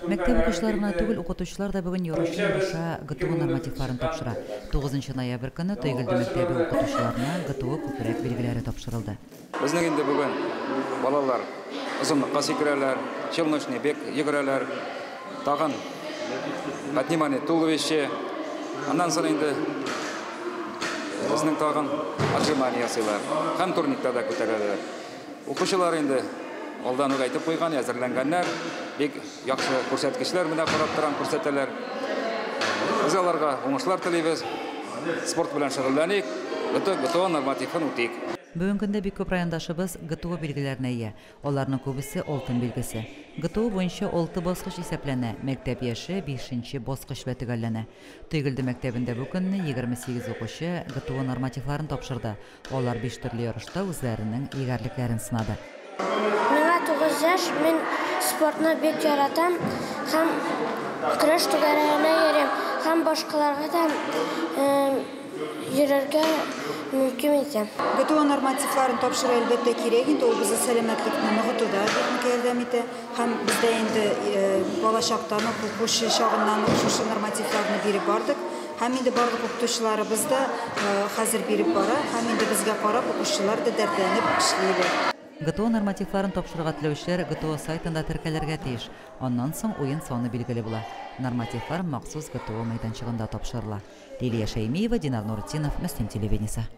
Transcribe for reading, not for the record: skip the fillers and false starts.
Мәктәп укучылары гына түгел, укытучылар да бүген ярышчы аша ГТО нормативларын тапшыра. 9 ноябрь көнне Тойгелде мәктәбе укытучыларына ГТО күкрәк билгеләре тапшырылды. Безнең инде бүген балалар озынлыкка сикерәләр, челночный бег йөгерәләр, тагын отнимание туловище, аннан соң инде безнең тагын отжимание ясыйлар һәм турникта да күтәрәләр. Укучылар инде алдан ук әйтеп куйган, әзерләнгәннәр, бик яхшы күрсәткечләр менә карап торам, күрсәтәләр. Без аларга уңышлар телибез. Спорт белән шөгыльләник, ГТО нормативын үтик. Бүгенге көндә бик күп райондашыбыз ГТО билгеләренә ия. Аларның күбесе алтын билгесе. ГТО буенча 6 баскыч исәпләнә. Мәктәп яше 5нче баскыч белән төгәлләнә. Тойгелде мәктәбендә бу көнне 28 укучы ГТО нормативларын тапшырды. Алар 5 төрле ярышта үзләренең егәрлекләрен сынады. Миңа 9 яшь, мин спортны бик яратам һәм көрәш түгәрәгенә йөрим һәм башкаларга да йөрергә мөмкин итәм. ГТО нормативларын тапшыру әлбәттә кирәк инде, ул безнең сәламәтлекне ныгытуда бик ярдәм итә һәм бездә инде балачактан ук, укучы чагыннан ук шушы нормативларны биреп бардык. Һәм инде барлык укытучыларыбыз да хәзер биреп бара, һәм инде безгә карап укучылар да дәртләнеп эшлиләр. ГТО нормативларын тапшырырга теләүчеләр ГТО сайтында теркәлергә тиеш. Аннан соң уен саны билгеле була. Нормативлар махсус ГТО мәйданчыгында тапшырыла. Лилия Шәймиева, Динар Нуртдинов, Мөслим телевидениесе.